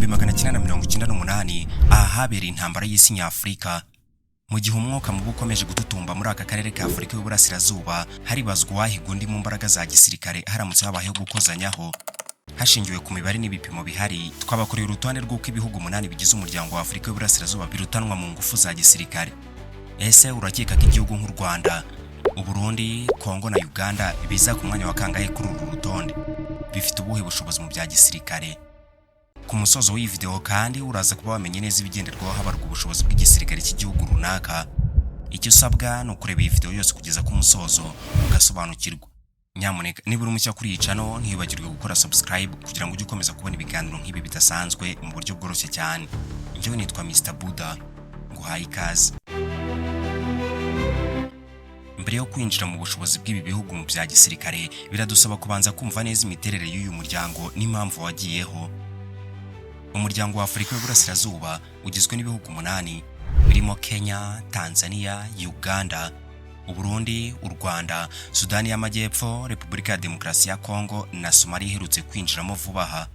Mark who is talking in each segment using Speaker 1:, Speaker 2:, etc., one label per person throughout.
Speaker 1: 1998, aha habereye intambara y'isi nyafurika. Mu gihe umwuka mubi ukomeje gututumba muri aka karere ka Afurika y'Uburasirazuba, haribazwa uwahiga undi mu mbaraga za gisirikare haramutse habayeho gukozanyaho. Hashingiwe ku mibare n'ibipimo bihari, twabakoreye urutonde rw'uko ibihugu umunani bigize Umuryango wa Afurika y'Uburasirazuba birutanwa mu ngufu za gisirikare. Ese urakeka ko igihugu nk'u Rwanda, Uburundi, Kongo na Uganda biza ku mwanya wa kangahe kuri uru rutonde? Bifite ubuhe bushobozi mu bya gisirikare? Ku musozo w'iyi video kandi uraza kuba wamenye neza ibigenderwaho habarwa ubushobozi bw'igisirikare cy'igihugu runaka. Icyo usabwa ni ukureba iyi video yose kugeza ku musozo, ugasobanukirwa. Nyamuneka, niba uri mushya kuri iyi channel, ntibagirwe gukora subscribe kugira ngo ujye ukomeza kubona ibiganiro nk'ibi bidasanzwe mu buryo bworoshye cyane. Njyewe nitwa Mr Buda, nguhaye ikaze. Mbere yo kwinjira mu bushobozi bw'ibi bihugu mu bya gisirikare, biradusaba kubanza kumva neza imiterere y'uyu muryango n'impamvu wagiyeho. Umuryango wa Afurika y'Uburasirazuba ugizwe n'ibihugu umunani birimo Kenya, Tanzania, Uganda, Uburundi, u Rwanda, Sudani y'Amajyepfo, Repubulika ya Demokarasi ya Kongo na Somalia iherutse kwinjiramo vuba aha.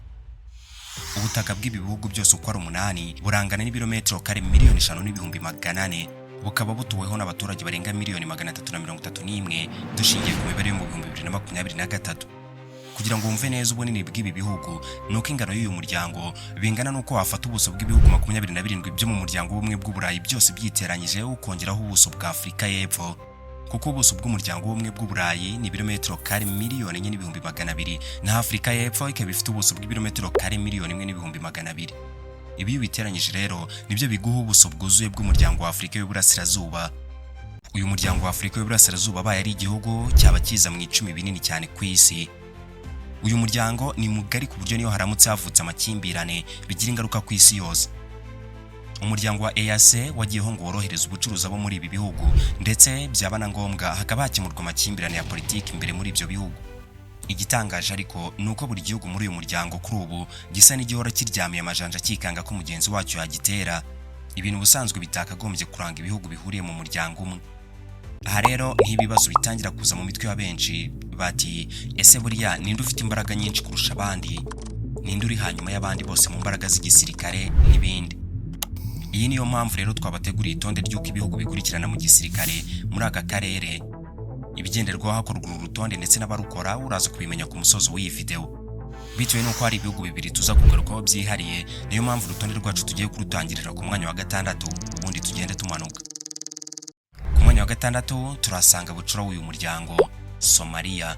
Speaker 1: Ubutaka bw'ibi bihugu byose uko ari umunani burangana n'ibirometero kare 5,400,000, bukaba butuweho n'abaturage barenga miliyoni 331 dushingiye ku mibare yo mu 2023. Kugira ngo wumve neza ubunini bw'ibi bihugu, ni uko ingano y'uyu muryango bingana n'uko wafata ubuso bw'ibihugu 27 byo mu Muryango w'Ubumwe bw'Uburayi byose byiteranyije, ukongeraho ubuso bwa Afurika y'Epfo, kuko ubuso bw'Umuryango w'Ubumwe bw'Uburayi ni ibirometero kare 4,200,000, naho Afurika y'Epfo ikaba ifite ubuso bw'ibirometero kare 1,200,000. Ibi iyo ubiteranyije rero, nibyo biguha ubuso bwuzuye bw'Umuryango wa Afurika y'Uburasirazuba. Uyu Muryango wa Afurika y'Uburasirazuba abaye ari igihugu, cyaba kiza mu 10 binini cyane ku isi. Uyu muryango ni mugari ku buryo niyo haramutse havutse amakimbirane bigira ingaruka ku isi yose. Umuryango wa EAC wagiyeho ngo worohereze ubucuruzi abo muri ibi bihugu, ndetse byaba na ngombwa hakaba hakemurwa amakimbirane ya politiki imbere muri ibyo bihugu. Igitangaje ariko ni uko buri gihugu muri uyu muryango kuri ubu gisa n'igihora kiryamiye amajanja, kikanga ko mugenzi wacyo yagitera, ibintu ubusanzwe bitakagombye kuranga ibihugu bihuriye mu muryango umwe. Aha rero niho ibibazo bitangira kuza mu mitwe ya benshi, bati: "Ese buriya ninde ufite imbaraga nyinshi kurusha abandi? Ninde uri hanyuma y'abandi bose mu mbaraga z'igisirikare?" n'ibindi. Iyi niyo mpamvu rero twabateguriye itonde ry'uko ibihugu bikurikirana mu gisirikare muri aka karere. Ibigenderwaho hakorwa uru rutonde ndetse n'abarukora uraza kubimenya ku musozo w'iyi video. Bitewe n'uko hari ibihugu bibiri tuza kugarukaho byihariye, niyo mpamvu urutonde rwacu tugiye kurutangirira ku mwanya wa gatandatu, ubundi tugende tumanuka. Ku mwanya wa gatandatu turasanga bucura w'uyu muryango, Somaliya.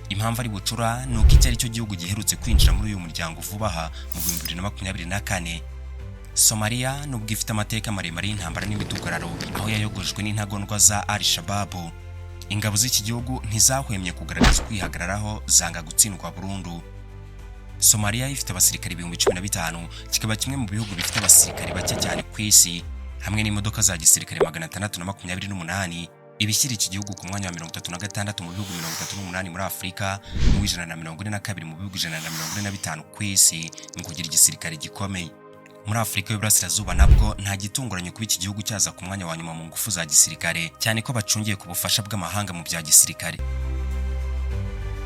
Speaker 1: Impamvu ari bucura ni uko iki ari cyo gihugu giherutse kwinjira muri uyu muryango vuba aha mu 2024. Somaliya, nubwo ifite amateka maremare y'intambara n'imidugararo, aho yayogojwe n'intagondwa za Al Shabaab, ingabo z'iki gihugu ntizahwemye kugaragaza ukwihagararaho, zanga gutsindwa burundu. Somaliya ifite abasirikare 15,000, kikaba kimwe mu bihugu bifite abasirikare bake cyane ku isi, hamwe n'imodoka za gisirikare 628, ibishyira iki gihugu ku mwanya wa 36 mu bihugu 38 muri Afurika n'uw'142 mu bihugu 145 ku isi mu kugira igisirikare gikomeye. Muri Afurika y'Uburasirazuba nabwo nta gitunguranye kuba iki gihugu cyaza ku mwanya wa nyuma mu ngufu za gisirikare, cyane ko bacungiye ku bufasha bw'amahanga mu bya gisirikare.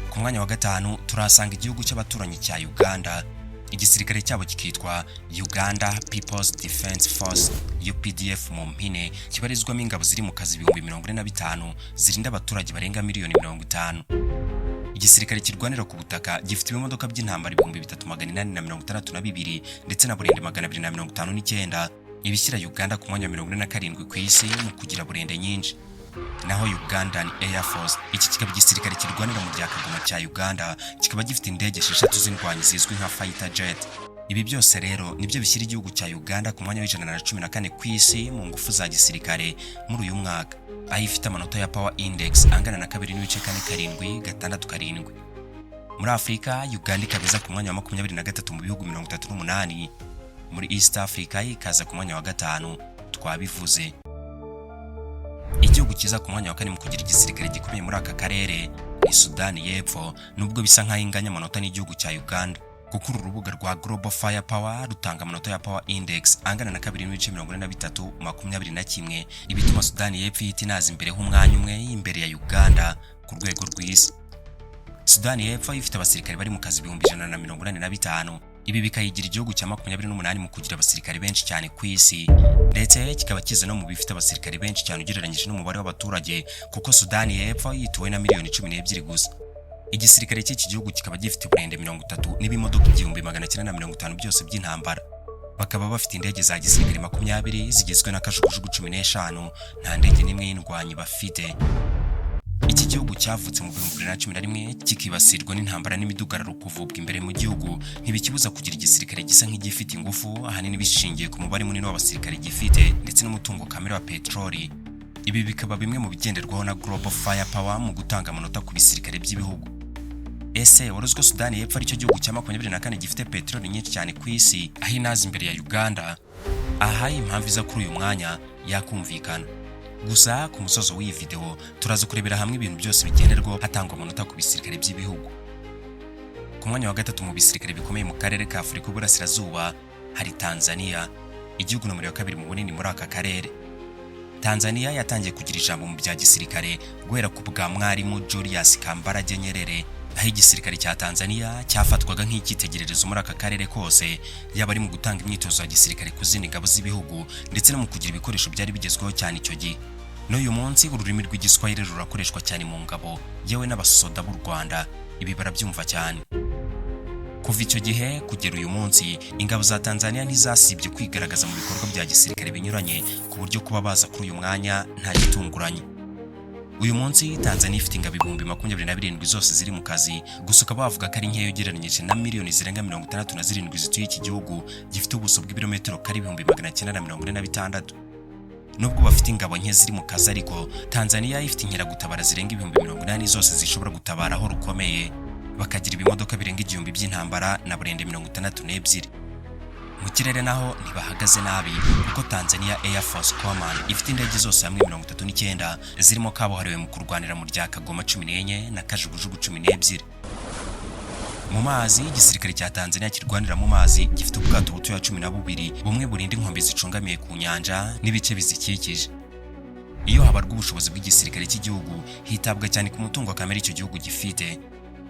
Speaker 1: Ku mwanya wa gatanu turahasanga igihugu cy'abaturanyi cya Uganda, igisirikare cyabo kikitwa Uganda People's Defence Force, UPDF mu mpine, kibarizwamo ingabo ziri mu kazi 45,000 zirinda abaturage barenga miliyoni 50. Igisirikare kirwanira ku butaka gifite ibimodoka by'intambara 3862 ndetse na burende 259, ibishyira Uganda ku mwanya wa 47 ku isi mu kugira burende nyinshi. Naho Ugandan Air Force, iki kikaba igisirikare kirwanira mu rya kagoma cya Uganda, kikaba gifite indege esheshatu z'indwanyi zizwi nka fighter jet. Ibi byose rero nibyo bishyira igihugu cya Uganda ku mwanya wa 114 ku isi mu ngufu za gisirikare muri uyu mwaka, aho ifite amanota ya Power Index angana na 2.4767. Muri Afurika, Uganda ikaba iza ku mwanya wa 23 mu bihugu 38. Muri East Africa ikaza ku mwanya wa gatanu, twabivuze. Igihugu kiza ku mwanya wa kane mu kugira igisirikare gikomeye muri aka karere ni Sudani y'Epfo, nubwo bisa nk'aho inganya amanota n'igihugu cya Uganda, kuko uru rubuga rwa Global Fire Power rutanga amanota ya Power Index angana na 2.4321, ibituma Sudani y'Epfo ihita inaza imbere h'umwanya umwe imbere ya Uganda ku rwego rw'isi. Sudani y'Epfo ifite abasirikare bari mu kazi 185,000. Ibi bikayigira igihugu cya 28 mu kugira abasirikare benshi cyane ku isi, ndetse kikaba kiza no mu bifite abasirikare benshi cyane ugereranyije n'umubare w'abaturage, kuko Sudani y'Epfo yituwe na miliyoni 12 gusa. Igisirikare cy'iki gihugu kikaba gifite burende 30 n'ibimodoka 1950 byose by'intambara. Bakaba bafite indege za gisirikare 20 zigizwe na kajugujugu 15. Nta ndege n'imwe y'indwanyi bafite. Iki gihugu cyavutse mu 2011, kikibasirwa n'intambara n'imidugararo kuvubwa imbere mu gihugu, ntibikibuza kugira igisirikare gisa nk'igifite ingufu, ahanini bishingiye ku mubare munini w'abasirikare gifite ndetse n'umutungo kamere wa peteroli. Ibi bikaba bimwe mu bigenderwaho na Global Firepower mu gutanga amanota ku bisirikare by'ibihugu. Ese wari uzi ko Sudani y'Epfo aricyo gihugu cya 24 gifite peteroli nyinshi cyane ku isi, aho inaza imbere ya Uganda? Aha impamvu iza kuri uyu mwanya yakumvikana. Gusa ku musozo w'iyi video turaza kurebera hamwe ibintu byose bigenderwaho hatangwa amanota ku bisirikare by'ibihugu. Ku mwanya wa gatatu mu bisirikare bikomeye mu karere ka Afurika y'Uburasirazuba hari Tanzania, igihugu nomero ya kabiri mu bunini muri aka karere. Tanzania yatangiye kugira ijambo mu bya gisirikare guhera ku bwa Mwarimu Julius Kambarage Nyerere, aho igisirikare cya Tanzania cyafatwaga nk'icyitegererezo muri aka karere kose, yaba ari mu gutanga imyitozo ya gisirikare ku zindi ngabo z'ibihugu ndetse no mu kugira ibikoresho byari bigezweho cyane icyo gihe. N'uyu munsi ururimi rw'Igiswahili rurakoreshwa cyane mu ngabo, yewe n'abasoda b'u Rwanda ibi barabyumva cyane. Kuva icyo gihe kugera uyu munsi, ingabo za Tanzania ntizasibye kwigaragaza mu bikorwa bya gisirikare binyuranye, ku buryo kuba baza kuri uyu mwanya nta gitunguranye. Uyu munsi Tanzania ifite ingabo 27,000 zose ziri mu kazi, gusa ukaba wavuga ko ari nkeya ugereranyije na miliyoni zirenga 67 zituye iki gihugu gifite ubuso bw'ibirometero kare 946,000. Nubwo bafite ingabo nke ziri mu kazi ariko, Tanzania ifite inkeragutabara zirenga 80,000 zose zishobora gutabara aho rukomeye, bakagira ibimodoka birenga 1000 by'intambara na burende 62. Mu kirere naho ntibahagaze nabi, kuko Tanzania Air Force Command ifite indege zose hamwe 39, zirimo kabuhariwe mu kurwanira mu rya Kagoma 14 na kajugujugu 12. Mu mazi, igisirikare cya Tanzania kirwanira mu mazi gifite ubwato butoya 12, bumwe burinda inkombe zicungamiye ku nyanja n'ibice bizikikije. Iyo habarwa ubushobozi bw'igisirikare cy'igihugu, hitabwa cyane ku mutungo kamere icyo gihugu gifite.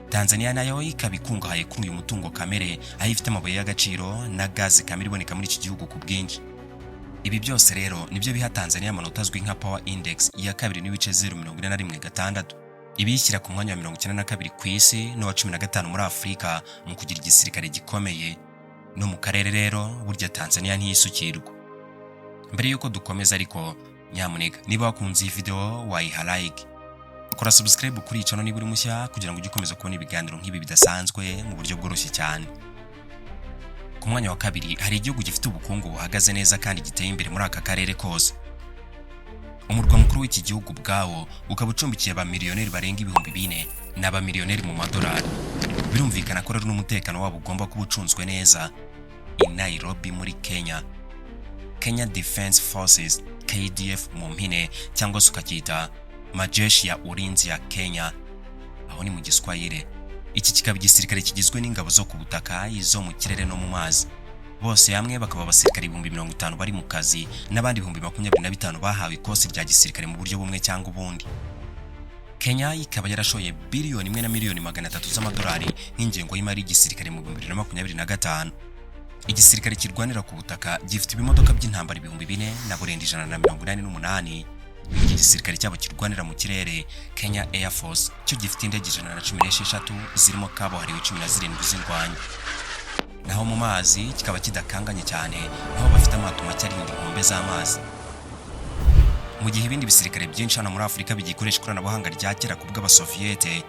Speaker 1: Tanzania nayo ikaba ikungahaye kuri uyu mutungo kamere, aho ifite amabuye y'agaciro na gaze kamere iboneka muri iki gihugu ku bwinshi. Ibi byose rero nibyo biha Tanzania amanota azwi nka Power Index ya 2.0416, ibiyishyira ku mwanya wa 92 ku isi n'uwa 15 muri Afurika mu kugira igisirikare gikomeye. No mu karere rero burya Tanzania ntiyisukirwa. Mbere y'uko dukomeza ariko, nyamuneka niba wakunze iyi video wayiha like, kora subscribe kuri iyi channel niba uri mushya, kugira ngo ujye ukomeza kubona ibiganiro nk'ibi bidasanzwe mu buryo bworoshye cyane. Ku mwanya wa kabiri hari igihugu gifite ubukungu buhagaze neza kandi giteye imbere muri aka karere kose. Umurwa mukuru w'iki gihugu ubwawo ukaba ucumbikiye abamiliyoneri barenga 4000, ni abamiliyoneri mu madolari. Birumvikana ko rero n'umutekano wabo ugomba kuba ucunzwe neza. I Nairobi muri Kenya, Kenya Defence Forces, KDF mu mpine, cyangwa se ukacyita Majeshi ya Ulinzi ya Kenya, aho ni mu Giswahili. Iki kikaba igisirikare kigizwe n'ingabo zo ku butaka, izo mu kirere no mu mazi. Bose hamwe bakaba abasirikare 50,000 bari mu kazi n'abandi 25,000 bahawe ikosi rya gisirikare mu buryo bumwe cyangwa ubundi. Kenya ikaba yarashoye biliyoni 1 na miliyoni 300 z'amadolari nk'ingengo y'imari y'igisirikare mu 2025. Igisirikare kirwanira ku butaka gifite ibimodoka by'intambara 4000 na burende 188. Mu gihe igisirikare cyabo kirwanira mu kirere, Kenya Air Force, cyo gifite indege 116 zirimo kabuhariwe 17 z'indwanyi. Naho mu mazi kikaba kidakanganye cyane, aho bafite amato make arinda inkombe z'amazi. Mu gihe ibindi bisirikare byinshi hano muri Afurika bigikoresha ikoranabuhanga rya kera ku bw'Abasoviyete,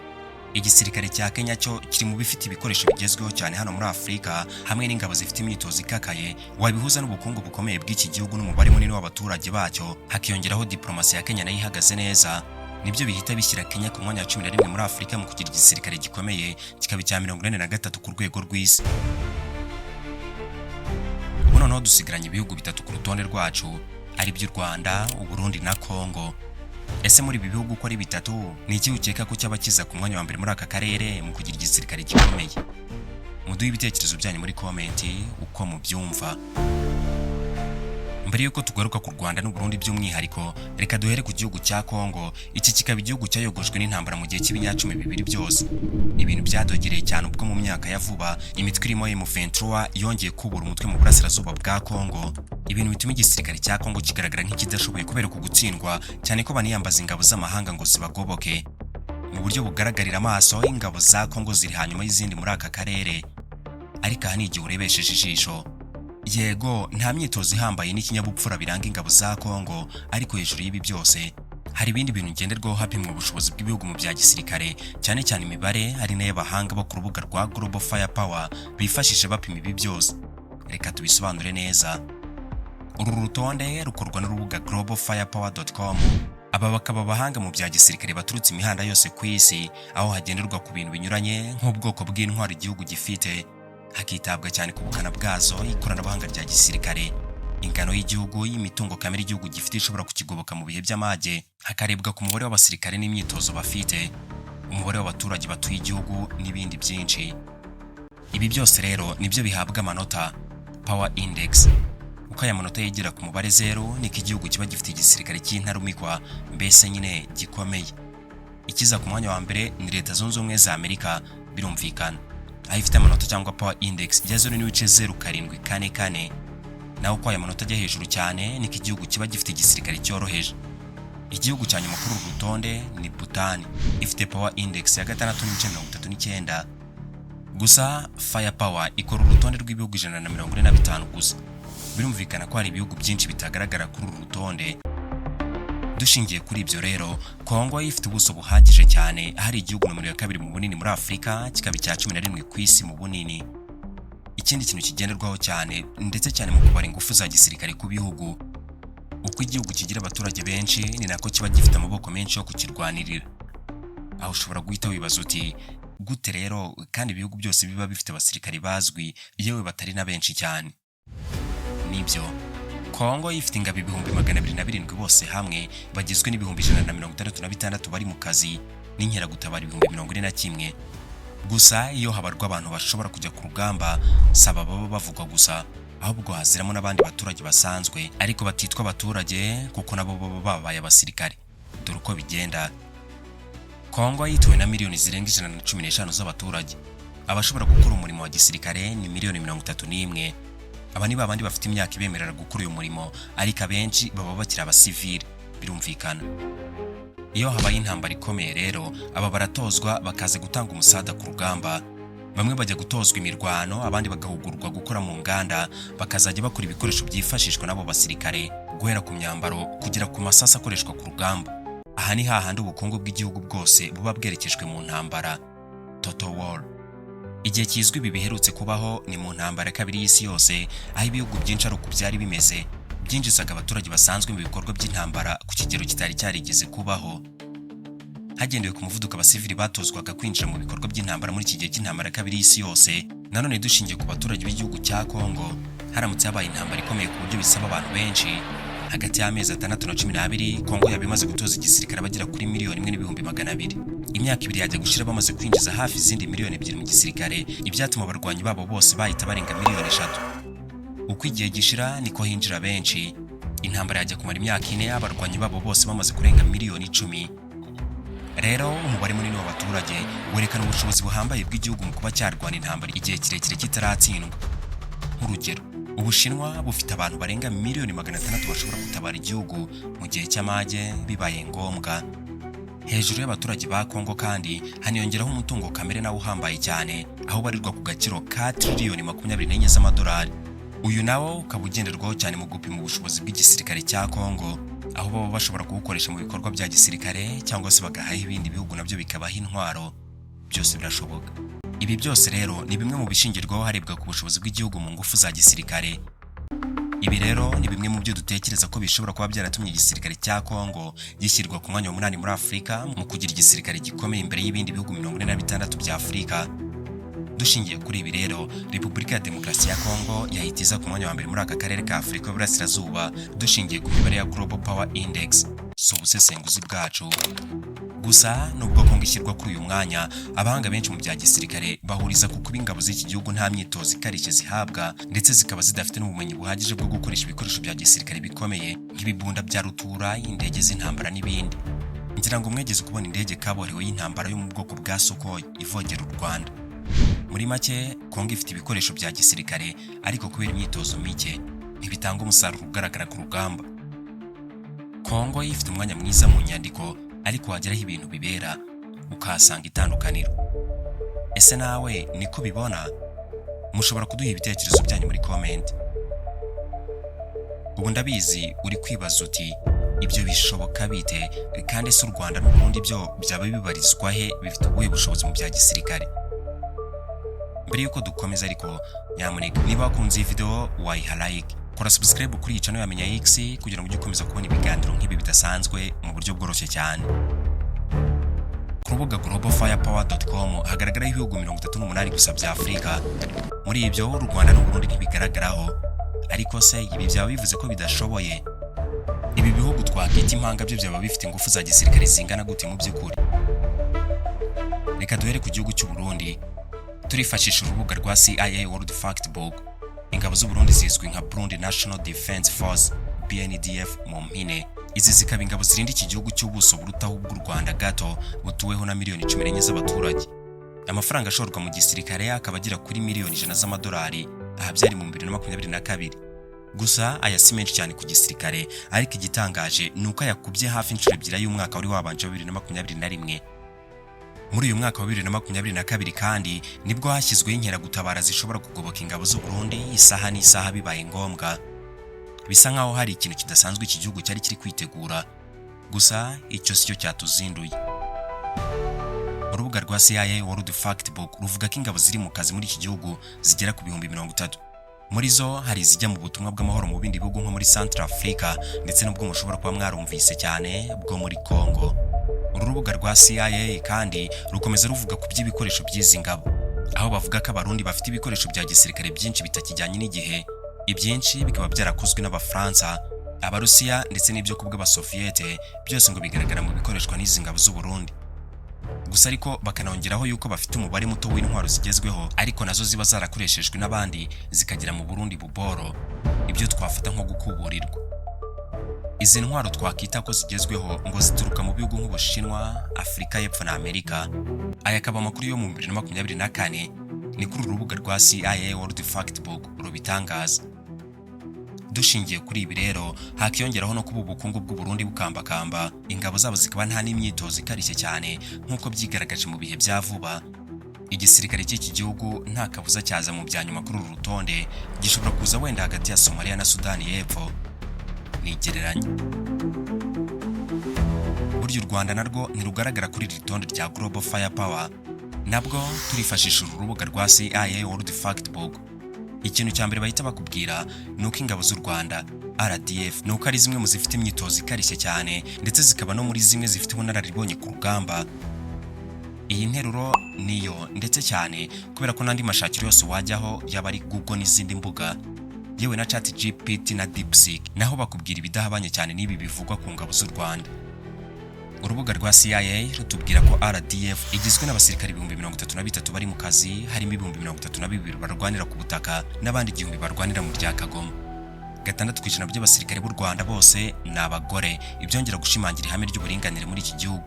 Speaker 1: igisirikare cya Kenya cyo kiri mu bifite ibikoresho bigezweho cyane hano muri Afurika, hamwe n'ingabo zifite imyitozo ikakaye. Wabihuza n'ubukungu bukomeye bw'iki gihugu n'umubare munini w'abaturage bacyo, hakiyongeraho diplomasi ya Kenya nayo ihagaze neza, nibyo bihita bishyira Kenya ku mwanya wa 11 muri Afurika mu kugira igisirikare gikomeye, kikaba icya 43 ku rwego rw'isi. Ubu noneho dusigaranye ibihugu bitatu ku rutonde rwacu, ari by'u Rwanda, Uburundi na Congo. Ese muri ibi bihugu uko ari bitatu, ni iki ukeka ko cyaba kiza ku mwanya wa mbere muri aka karere mu kugira igisirikare gikomeye? Muduhe ibitekerezo byanyu muri comment uko mubyumva. Mbere y'uko tugaruka ku Rwanda n'u Burundi by'umwihariko, reka duhere ku gihugu cya Kongo. Iki kikaba igihugu cyayogojwe n'intambara mu gihe cy'ibinyacumi 2 byose. Ibintu byadogereye cyane ubwo mu myaka ya vuba imitwe irimo M23 yongeye kubura umutwe mu burasirazuba bwa Kongo, ibintu bituma igisirikare cya Kongo kigaragara nk'ikidashoboye kubera uku gutsindwa, cyane ko baniyambaza ingabo z'amahanga ngo zibagoboke. Mu buryo bugaragarira amaso, ingabo za Kongo ziri hanyuma y'izindi muri aka karere, ariko aha ni igihe urebesheje ijisho. Yego, nta myitozo ihambaye n'ikinyabupfura biranga ingabo za Kongo, ariko hejuru y'ibi byose hari ibindi bintu ngenderwaho hapimwa ubushobozi bw'ibihugu mu bya gisirikare, cyane cyane imibare, hari n'ay'abahanga bo ku rubuga rwa Global Firepower bifashisha bapima ibi byose. Reka tubisobanure neza. Uru rutonde rukorwa n'urubuga globalfirepower.com. Aba bakaba abahanga mu bya gisirikare baturutse imihanda yose ku isi, aho hagenderwa ku bintu binyuranye nk'ubwoko bw'intwaro igihugu gifite, hakitabwa cyane ku bukana bwazo, ikoranabuhanga rya gisirikare, ingano y'igihugu, y'imitungo kamere igihugu gifite ishobora kukigoboka mu bihe by'amage, hakarebwa ku mubare w'abasirikare n'imyitozo bafite, umubare w'abaturage batuye igihugu n'ibindi byinshi. Ibi byose rero nibyo bihabwa amanota, power index. Uko aya manota yegera ku mubare 0, niko igihugu kiba gifite igisirikare cy'intarumikwa, mbese nyine gikomeye. Ikiza ku mwanya wa mbere ni Leta Zunze Ubumwe za Amerika, birumvikana, aho ifite amanota cyangwa power index ya 0.0744. Naho uko aya manota ajya hejuru cyane, niko igihugu kiba gifite igisirikare cyoroheje. Igihugu cya nyuma kuri uru rutonde ni Bhutan, ifite power index ya 6.39. Gusa Firepower ikora urutonde rw'ibihugu 145 gusa. Birumvikana ko hari ibihugu byinshi bitagaragara kuri uru rutonde. Dushingiye kuri ibyo rero, Kongo ifite ubuso buhagije cyane, hari igihugu nomero ya 2 mu bunini muri Afurika, kikaba icya 11 ku isi mu bunini. Ikindi kintu kigenderwaho cyane ndetse cyane mu kubara ingufu za gisirikare ku bihugu, uko igihugu kigira abaturage benshi ni nako kiba gifite amaboko menshi yo kukirwanirira. Aho ushobora guhita wibaza uti: "Gute rero kandi ibihugu byose biba bifite abasirikari bazwi, yewe batari na benshi cyane?" Nibyo, Kongo ifite ingabo 207,000 bose hamwe, bagizwe n'166,000 bari mu kazi n'inkeragutabara 41,000. Gusa iyo habarwa abantu bashobora kujya ku rugamba, saba baba bavugwa gusa, ahubwo haziramo n'abandi baturage basanzwe ariko batitwa abaturage kuko nabo baba babaye abasirikare. Dore uko bigenda: Kongo yituwe na miliyoni zirenga 115 z'abaturage. Abashobora gukora umurimo wa gisirikare ni miliyoni 31. Aba ni babandi bafite imyaka ibemerera gukora uyu murimo, ariko abenshi baba bakiri abasivili, birumvikana. Iyo habaye intambara ikomeye rero, aba baratozwa bakaza gutanga umusada ku rugamba. Bamwe bajya gutozwa imirwano, abandi bagahugurwa gukora mu nganda, bakazajya bakora ibikoresho byifashishwa n'abo basirikare, guhera ku myambaro kugera ku masasu akoreshwa ku rugamba. Aha ni hahandi ubukungu bw'igihugu bwose buba bwerekejwe mu ntambara, total war. Igihe kizwi ibi biherutse kubaho ni mu ntambara ya kabiri y'isi yose, aho ibihugu byinshi ari uku byari bimeze, byinjizaga abaturage basanzwe mu bikorwa by'intambara ku kigero kitari cyarigeze kubaho. Hagendewe ku muvuduko abasivili batozwaga kwinjira mu bikorwa by'intambara muri iki gihe cy'intambara ya kabiri y'isi yose, nanone dushingiye ku baturage b'igihugu cya Kongo, haramutse habaye intambara ikomeye ku buryo bisaba abantu benshi, hagati y'amezi 6 na 12 Kongo yaba imaze gutoza igisirikare abagera kuri 1,200,000. Imyaka 2 yajya gushira bamaze kwinjiza hafi izindi miliyoni 2 mu gisirikare, ibyatuma abarwanyi babo bose bahita barenga miliyoni 3. Uko igihe gishira niko hinjira benshi. Intambara yajya kumara imyaka 4 abarwanyi babo bose bamaze kurenga miliyoni 10. Rero umubare munini w'abaturage werekana ubushobozi buhambaye bw'igihugu mu kuba cyarwana intambara igihe kirekire kitaratsindwa. Nk'urugero, Ubushinwa bufite abantu barenga miliyoni 600 bashobora gutabara igihugu mu gihe cy'amage bibaye ngombwa. Hejuru y'abaturage ba Kongo kandi haniyongeraho umutungo kamere nawo uhambaye cyane, aho ubarirwa ku gaciro ka triliyoni 24 z'amadolari. Uyu nawo ukaba ugenderwaho cyane mu gupima ubushobozi bw'igisirikare cya Kongo, aho baba bashobora kuwukoresha mu bikorwa bya gisirikare cyangwa se bagahaho ibindi bihugu nabyo bikabaha intwaro, byose birashoboka. Ibi byose rero ni bimwe mu bishingirwaho harebwa ku bushobozi bw'igihugu mu ngufu za gisirikare. Ibi rero ni bimwe mu byo dutekereza ko bishobora kuba byaratumye igisirikare cya Kongo gishyirwa ku mwanya wa 8 muri Afurika mu kugira igisirikare gikomeye imbere y'ibindi bihugu 46 bya Afurika. Dushingiye kuri ibi rero, Repubulika ya Demokarasi ya Kongo yahita iza ku mwanya wa mbere muri aka karere ka Afurika y'Uburasirazuba, dushingiye ku mibare ya Global Power Index. Si ubusesenguzi bwacu gusa. Gusa nubwo Kongo ishyirwa kuri uyu mwanya, abahanga benshi mu bya gisirikare bahuriza ku kuba ingabo z'iki gihugu nta myitozo ikarishye zihabwa, ndetse zikaba zidafite n'ubumenyi buhagije bwo gukoresha ibikoresho bya gisirikare bikomeye nk'ibibunda bya rutura, indege z'intambara n'ibindi. Ngira ngo mwegeze kubona indege kabuhariwe y'intambara yo mu bwoko bwa Sukhoi ivogera u Rwanda. Muri make, Kongo ifite ibikoresho bya gisirikare, ariko kubera imyitozo mike ntibitanga umusaruro ugaragara ku rugamba. Kongo ifite umwanya mwiza mu nyandiko, ariko wageraho ibintu bibera ukahasanga itandukaniro. Ese nawe niko bibona? Mushobora kuduha ibitekerezo byanyu muri comment. Ubu ndabizi uri kwibaza uti: "Ibyo bishoboka bite? Kandi se u Rwanda n'Uburundi byo byaba bibarizwa he? Bifite ubuhe bushobozi mu bya gisirikare?" Mbere y'uko dukomeza ariko, nyamuneka niba wakunze iyi video wayiha like, kora subscribe kuri iyi channel ya Menya X kugira ngo ujye ukomeza kubona ibiganiro nk'ibi bidasanzwe mu buryo bworoshye cyane. Ku rubuga globalfirepower.com hagaragaraho ibihugu 38 gusa bya Afurika. Muri ibyo, u Rwanda n'Uburundi ntibigaragaraho. Ariko se ibi byaba bivuze ko bidashoboye? Ibi bihugu twakwita impanga byo byaba bifite ingufu za gisirikare zingana gute mu by'ukuri? Reka duhere ku gihugu cy'u Burundi. Turifashisha urubuga rwa CIA World Factbook. Ingabo z'u Burundi zizwi nka Burundi National Defense Force, BNDF mu mpine. Izi zikaba ingabo zirinda iki gihugu cy'ubuso burutaho ubw'u Rwanda gato, butuweho na miliyoni 14 z'abaturage. Amafaranga ashorwa mu gisirikare akaba agera kuri miliyoni 100 z'amadolari. Aha byari mu 2022. Gusa aya si menshi cyane ku gisirikare, ariko igitangaje ni uko ayakubye hafi inshuro ebyiri y'umwaka wari wabanje wa 2021. Muri uyu mwaka wa 2022 kandi nibwo hashyizweho inkeragutabara zishobora kugoboka ingabo z'u Burundi isaha n'isaha bibaye ngombwa. Bisa nkaho hari ikintu kidasanzwe iki gihugu cyari kiri kwitegura. Gusa icyo si cyo cyatuzinduye. Urubuga rwa CIA World Factbook ruvuga ko ingabo ziri mu kazi muri iki gihugu zigera ku 30,000. Muri zo hari izijya mu butumwa bw'amahoro mu bindi bihugu nko muri Central Africa, ndetse n'ubwo mushobora kuba mwarumvise cyane bwo muri Congo. Uru rubuga rwa CIA kandi rukomeza ruvuga ku by'ibikoresho by'izi ngabo, aho bavuga ko Abarundi bafite ibikoresho bya gisirikare byinshi bitakijyanye n'igihe, ibyinshi bikaba byarakozwe n'Abafaransa, Abarusiya ndetse n'ibyo ku bw'Abasoviyete. Byose ngo bigaragara mu bikoreshwa n'izi ngabo z'u Burundi. Gusa ariko bakanongeraho yuko bafite umubare muto w'intwaro zigezweho, ariko nazo ziba zarakoreshejwe n'abandi zikagera mu Burundi buboro, ibyo twafata nko gukuburirwa. Izi ntwaro twakita ko zigezweho ngo zituruka mu bihugu nk'Ubushinwa, Afurika y'Epfo na Amerika. Aya akaba amakuru yo mu 2024, ni kuri uru rubuga rwa CIA World Factbook rubitangaza. Dushingiye kuri ibi rero, hakiyongeraho no kuba ubukungu bw'u Burundi bukambakamba, ingabo zabo zikaba nta n'imyitozo ikarishye cyane nk'uko byigaragaje mu bihe bya vuba, igisirikare cy'iki gihugu nta kabuza cyaza mu bya nyuma kuri uru rutonde. Gishobora kuza wenda hagati ya Somalia na Sudani y'Epfo, ni igereranya. Burya u Rwanda narwo ntirugaragara kuri iri rutonde rya Global Firepower. Nabwo turifashisha uru rubuga rwa CIA World Factbook. Ikintu cya mbere bahita bakubwira ni uko ingabo z'u Rwanda, RDF, ni uko ari zimwe mu zifite imyitozo ikarishye cyane, ndetse zikaba no muri zimwe zifite ubunararibonye ku rugamba. Iyi nteruro niyo ndetse cyane, kubera ko n'andi mashakiro yose wajyaho, yaba ari Google n'izindi mbuga, yewe na Chat GPT na DeepSeek, naho bakubwira ibidahabanye cyane n'ibi bivugwa ku ngabo z'u Rwanda. Urubuga rwa CIA rutubwira ko RDF igizwe n'abasirikare 33,000 bari mu kazi, harimo 32,000 barwanira ku butaka n'abandi 1,000 barwanira mu bya kagoma. 6% by'abasirikare b'u Rwanda bose ni abagore, ibyongera gushimangira ihame ry'uburinganire muri iki gihugu.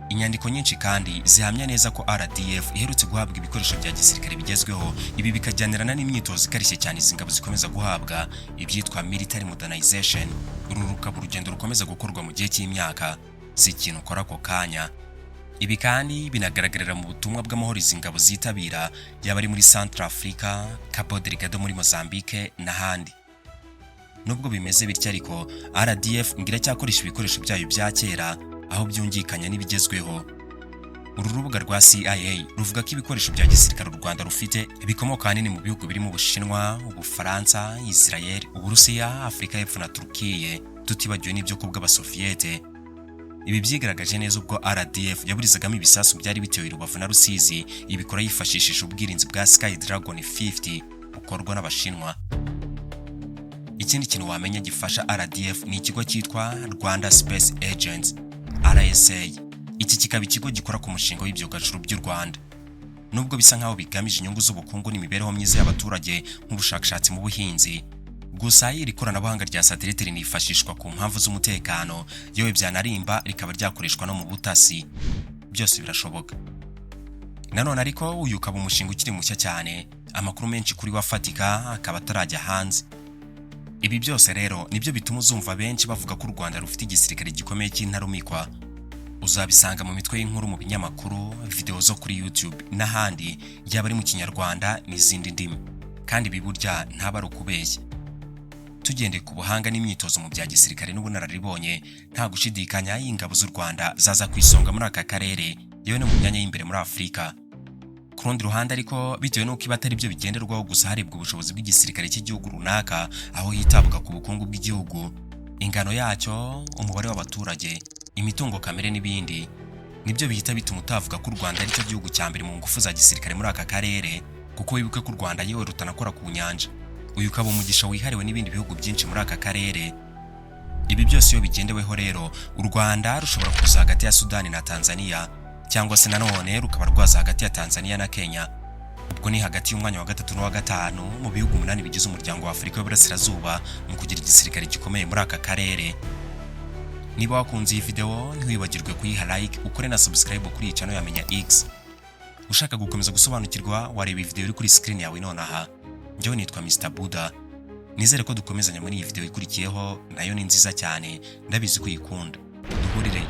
Speaker 1: Inyandiko nyinshi kandi zihamya neza ko RDF iherutse guhabwa ibikoresho bya gisirikare bigezweho. Ibi bikajyanirana n'imyitozo ikarishye cyane izi ngabo zikomeza guhabwa, ibyitwa military modernization. Uru rukaba urugendo rukomeza gukorwa mu gihe cy'imyaka, si ikintu ukora ako kanya. Ibi kandi binagaragarira mu butumwa bw'amahoro izi ngabo zitabira, yaba ari muri Central Africa, Cabo Delgado muri Mozambique n'ahandi. Nubwo bimeze bityo ariko, RDF ngo iracyakoresha ibikoresho byayo bya kera aho byungikanya n'ibigezweho. Uru rubuga rwa CIA ruvuga ko ibikoresho bya gisirikare u Rwanda rufite bikomoka ahanini mu bihugu birimo Ubushinwa, Ubufaransa, Israel, Uburusiya, Afurika y'Epfo na Turukiye, tutibagiwe n'ibyo ku bw'Abasoviyete. Ibi byigaragaje neza ubwo RDF yaburizagamo ibisasu byari bitewe i Rubavu na Rusizi, ibikora yifashishije ubwirinzi bwa Sky Dragon 50 bukorwa n'Abashinwa. Ikindi kintu wamenya gifasha RDF ni ikigo cyitwa Rwanda Space Agency, RSA. Iki kikaba ikigo gikora ku mushinga w'ibyogajuru by'u Rwanda. Nubwo bisa nkaho bigamije inyungu z'ubukungu n'imibereho myiza y'abaturage, nk'ubushakashatsi mu buhinzi, gusa iri koranabuhanga rya satelite rinifashishwa ku mpamvu z'umutekano, yewe byanarimba rikaba ryakoreshwa no mu butasi. Byose birashoboka. Nanone ariko uyu ukaba umushinga ukiri mushya cyane, amakuru menshi kuri wo afatika akaba atarajya hanze. Ibi byose rero nibyo bituma uzumva benshi bavuga ko u Rwanda rufite igisirikare gikomeye cy'intarumikwa. Uzabisanga mu mitwe y'inkuru mu binyamakuru, video zo kuri YouTube n'ahandi, yaba ari mu Kinyarwanda n'izindi ndimi. Kandi ibi burya ntaba ari ukubeshya. Tugendeye ku buhanga n'imyitozo mu bya gisirikare n'ubunararibonye, nta gushidikanya ingabo z'u Rwanda zaza ku isonga muri aka karere, yewe no mu myanya y'imbere muri Afurika. Ku rundi ruhande ariko, bitewe n'uko iba atari byo bigenderwaho gusa harebwa ubushobozi bw'igisirikare cy'igihugu runaka, aho hitabwa ku bukungu bw'igihugu, ingano yacyo, umubare w'abaturage, imitungo kamere n'ibindi, nibyo bihita bituma utavuga ko u Rwanda ari cyo gihugu cya mbere mu ngufu za gisirikare muri aka karere, kuko wibuke ko u Rwanda yewe rutanakora ku nyanja. Uyu ukaba umugisha wihariwe n'ibindi bihugu byinshi muri aka karere. Ibi byose iyo bigendeweho rero, u Rwanda rushobora kuza hagati ya Sudani na Tanzania, cyangwa se nanone rukaba rwaza hagati ya Tanzania na Kenya. Ubwo ni hagati y'umwanya wa gatatu n'uwa gatanu mu bihugu 8 bigize Umuryango wa Afurika y'Uburasirazuba mu kugira igisirikare gikomeye muri aka karere. Niba wakunze iyi video, ntiwibagirwe kuyiha like, ukore na subscribe kuri iyi channel ya Menya X. Ushaka gukomeza gusobanukirwa, wareba iyi video iri kuri screen yawe nonaha. Njyewe nitwa Mr Buda. Nizere ko dukomezanya muri iyi video ikurikiyeho, nayo ni nziza cyane, ndabizi ko uyikunda. Duhurire.